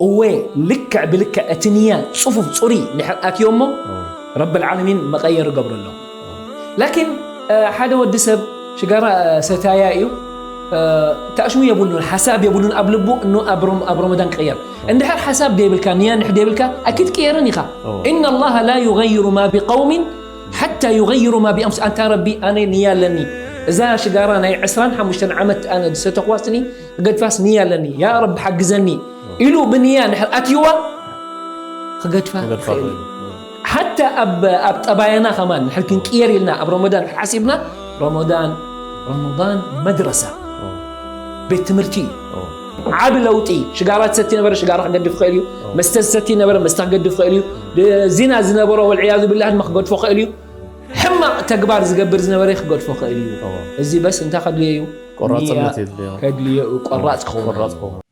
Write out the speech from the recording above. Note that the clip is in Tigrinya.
እወ፣ ልክዕ ብልክዕ እቲ ንያ ጽፉፍ ጽሩይ ድሕር ኣትዮ እሞ ረብ ልዓለሚን መቐየር ይገብረሎም። ላኪን ሓደ ወዲ ሰብ ሽጋራ ሰታያ እዩ፣ ተእሽሙ የብሉን፣ ሓሳብ የብሉን ኣብ ልቡ እኖ ኣብ ረም- ኣብ ረመዳን ክቕየር። እንድሕር ሓሳብ ደይብልካ፣ ንያ እንድሕር ደይብልካ ኣይክትቅየርን ኢኻ። إن الله لا يغير ما بقوم حتى يغيروا ما بأنفسهم። ኣንታ ረቢ ኣነ ንያ ኣለኒ፣ እዛ ሽጋራ ናይ ዕስራን ሓሙሽተን ዓመት ኣነ ዝሰተኽዋስኒ ክገድፋስ ንያ ኣለኒ፣ ያ ረቢ ሓግዘኒ ኢሉ ብንያ እንድሕር ኣትይዋ ክገድፋ ክገድፋ ይኽእል እዩ። ይኽእል። ሓታ ኣብ ኣብ ጠባየና ከማን ንሕል ክንቅየር ኢልና ኣብ ረመዳን ሓሲብና፣ ረመዳን ረመዳን መድረሳ ቤት ትምህርቲ እዩ። ዓቢ ለውጢ። ሽጋራ ትሰቲ ነበረ፣ ሽጋራ ክገድፍ ይኽእል እዩ። መስተ ዝሰቲ ነበረ፣ መስተ ክገድፍ ይኽእል እዩ። ዚና ዝነበሮ ወልዕያዙ ብላህ ድማ ክገድፎ ይኽእል እዩ። ሕማቕ ተግባር ዝገብር ዝነበረ ክገድፎ ይኽእል እዩ። እዚ በስ እንታይ ከድልዮ እዩ? ቆራፅነት ንያ የድልዮ። ከድልዮ እዩ፣ ቆራፅ ክኸውን ቆራፅ ኣለዎ። ክኸውን።